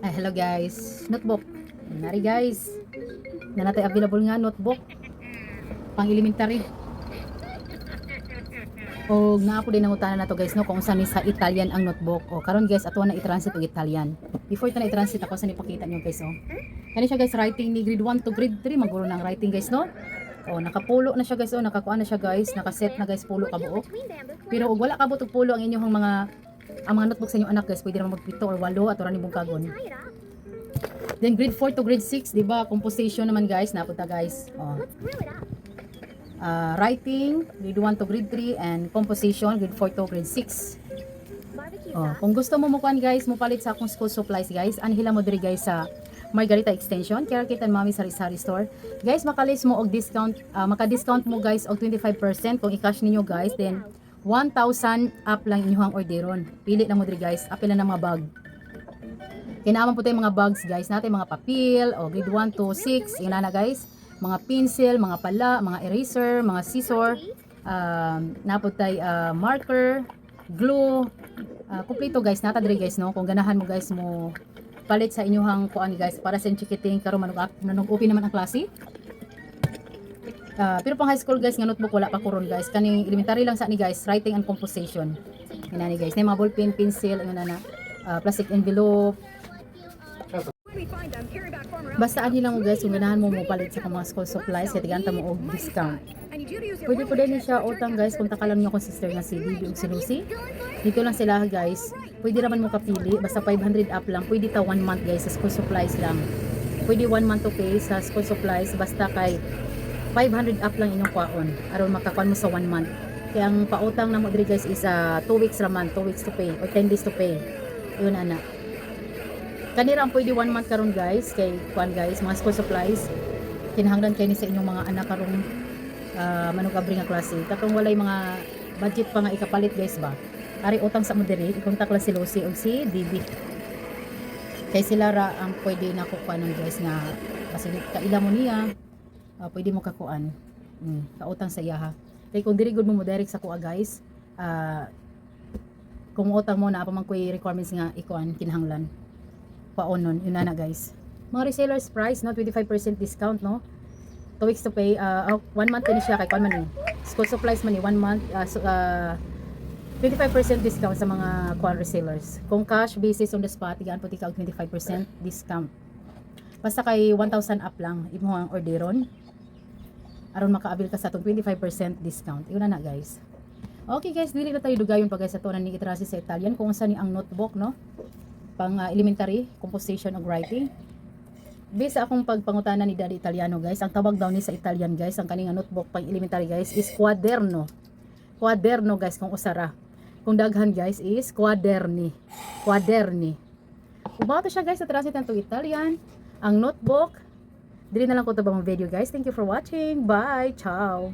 Ay, hello guys. Notebook. Nari guys. Na natay available nga notebook. Pang elementary. O naa po din nangutana na to guys, no, kung unsa ni sa Italian ang notebook. O karon guys, ato na i-translate og Italian. Before ta na i-translate, ako sa ipakita niyo guys, oh. Kani siya guys, writing ni grade 1 to grade 3 maguro ng writing guys, no. O nakapulo na siya guys, oh, nakakuan na siya guys, nakaset na guys, pulo ka buok. Pero og wala kabot og pulo ang inyong mga ang mga notebook sa inyong anak guys, pwede naman magpito or walo ato ra ni bungkagon. Then grade 4 to grade 6, di ba? Composition naman guys, napunta guys. Oh. Writing, grade 1 to grade 3 and composition, grade 4 to grade 6. Oh, kung gusto mo mukuan guys, mo palit sa akong school supplies guys, anhila mo diri guys sa Margarita Extension, Kara Kate and Mami Sari Sari Store. Guys, makalis mo og discount, maka-discount mo guys og 25% kung i-cash ninyo guys, then 1,000 up lang inyong orderon. Pili na mo diri guys, apil na ng mga bag. Kinaman po tayo mga bags guys, natin mga papel, o grade 1 to 6, yun na guys. Mga pencil, mga pala, mga eraser, mga scissor, napod tay marker, glue, kumpleto guys, nata diri guys, no. Kung ganahan mo guys mo palit sa inyong kuan guys para sa inyong chikiting karon manug manug open naman ang klase. Pero pang high school guys nga notebook, wala pa kuron guys. Kaning elementary lang sa ni guys, writing and composition. Yun na ni guys, na mga ballpen, pencil, yun na na plastic envelope. Basta ani lang mo guys, kung ganahan mo mo palit sa mga school supplies, kay tiganta mo og discount. Pwede po din siya utang guys, kung lang niyo akong sister nga si Bibi ug si Lucy. Dito lang sila guys. Pwede raman mo kapili, basta 500 up lang. Pwede ta 1 month guys sa school supplies lang. Pwede 1 month to pay sa school supplies basta kay 500 up lang inyong kwaon aron makakuan mo sa 1 month. Kaya ang pautang na mo diri guys is 2 weeks raman, 2 weeks to pay or 10 days to pay. Yun ana. Kanira ang pwede 1 month karon guys kay kuan guys, mga school supplies. Kinahanglan kay ni sa inyong mga anak karong manug abri nga klase. Katong walay mga budget pa nga ikapalit guys ba. Ari utang sa mo diri, i-contact lang si Lucy o si DB. Kay sila ra ang pwede na kukuanon guys nga kasi kaila mo niya, pwede mo kakuan. Kautang sa iya ha. Kay kung diri gud mo mo direct sa kuha guys, kung utang mo na pa man ko'y requirements nga ikuan kinahanglan. Paonon, yun na na guys. Mga resellers price, no, 25% discount, no. 2 weeks to pay, oh, 1 month din siya kay kuan man eh. School supplies man eh, 1 month, so, 25% discount sa mga kuan resellers. Kung cash basis on the spot, tigaan po tika og 25% discount. Basta kay 1,000 up lang imo ang orderon aron makaabil ka sa atong 25% discount. Yun na na guys. Okay guys, dili na tayo dugayon pa guys, ato na ni itrasi sa Italian kung unsa ni ang notebook, no, pang elementary, composition ug writing. Based sa akong pagpangutana ni Daddy Italiano guys, ang tawag daw ni sa Italian guys, ang kaning notebook pang elementary guys is quaderno. Quaderno guys kung usara. Kung daghan guys is quaderni. Quaderni. Ubato siya guys sa translate ng Italian. Ang notebook. Dili na lang ko ito ba video guys. Thank you for watching. Bye. Ciao.